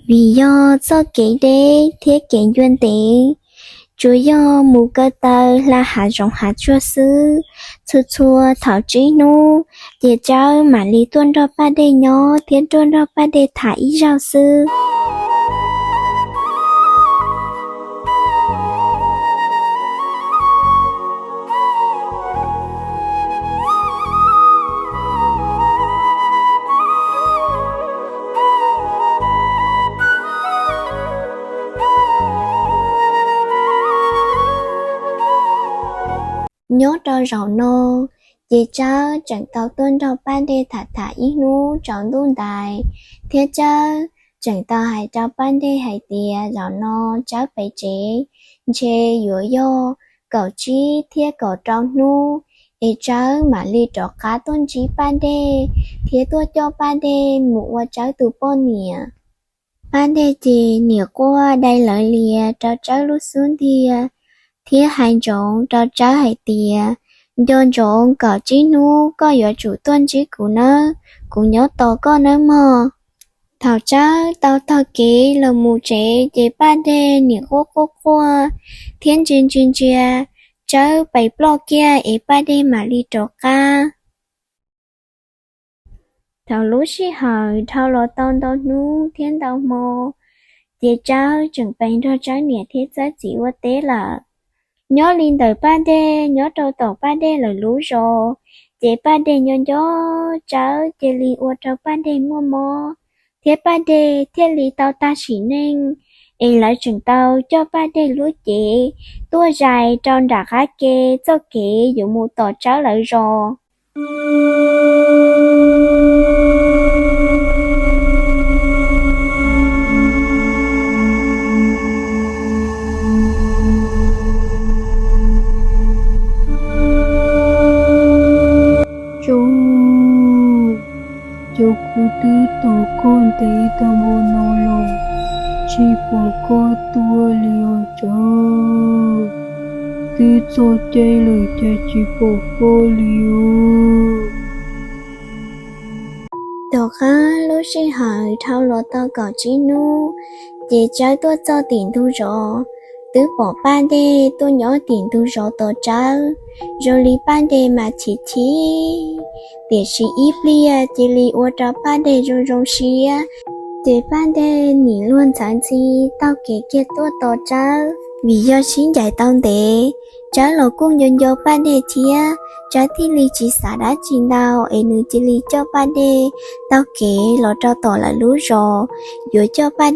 Vim yog txoj kev deb thiab kev ncua ntev, tsuas yog mus kaw taw hla hav zoov hav tsuag xwb. Txhua txhua thaum tsib hnub, ces Tsawb mam li tuaj nrog Paj Dej nyob thiab tuaj nrog Paj Dej tham ib zaug xwb. Nyob rau zaum no, ces Tsawb tseem tau tuaj nrog Paj Dej tham tham ib hnub tsaus ntuj ntais, thiab Tsawb tseem tau hais rau Paj Dej hais tias zaum no Tsawb pem tsev ntshe yuav yog kaum tsib thiab kaum rau hnub, es Tsawb mam li rov qab tuaj ntsib Paj Dej thiab tuaj coj Paj Dej mus ua Tsawb tus poj niam. Paj Dej ces niam quaj dai lawv lias rau Tsawb lub xub ntiag, thiab hais ntsoov rau Tsawb hais tias, nco ntsoov kaum tsib hnub koj yuav tsum tuaj ntsib kuv nawb, kuv nyob tos koj nawb mog. Thaum Tsawb tau taug kev los mus tsev ces Paj Dej niam quaj quaj quaj thiab ntsia ntsia ntsia Tsawb pes ploj kiag es Paj Dej mam li rov qab. Thaum lub sij hawm dhau los tau ntau hnub thiab ntau hmo, ces Tsawb tseem pes nrog Tsawb niam thiab Tsawb txiv ua teb lawm. Nyob li ntawm Paj Dej nyob rau tom Paj Dej lawv lub zos, ces Paj Dej nco nco Tsawb cia li ua rau Paj Dej muaj mob, thiab Paj Dej thiaj li tau tag sim neej, es lawv tseem tau coj Paj Dej lub cev tuaj zais rau nram qab ke txoj kev yuav mus tom Tsawb lawv zos. Tsawb, cas kuv twb tos koj ntev tag npaum no los tsis pom koj tuaj li os Tsawb. Twb txog caij lawm cas tsis pom koj li os. Tom qab lub sij hawm dhau los tau kaum tsib hnub, ces Tsawb tuaj txog tim ntug zos, twb pom Paj Dej tuaj nyob tim ntug zos tos Tsawb. Zoo li Paj Dej mas chim chim, tiam sis ib pliag cia li ua rau Paj Dej zoo zoo siab. Ces Paj Dej nim luag ntxhi ntxhi taug kev kiag tuaj tos Tsawb. Vim yog sib ncaim tau ntev, Tsawb los kuj nco nco Paj Dej thiab, Tsawb thiaj li tsis xav dab tsi ntau es nws cia li coj Paj Dej taug kev los rau tom lawv lub zos, yuav coj Paj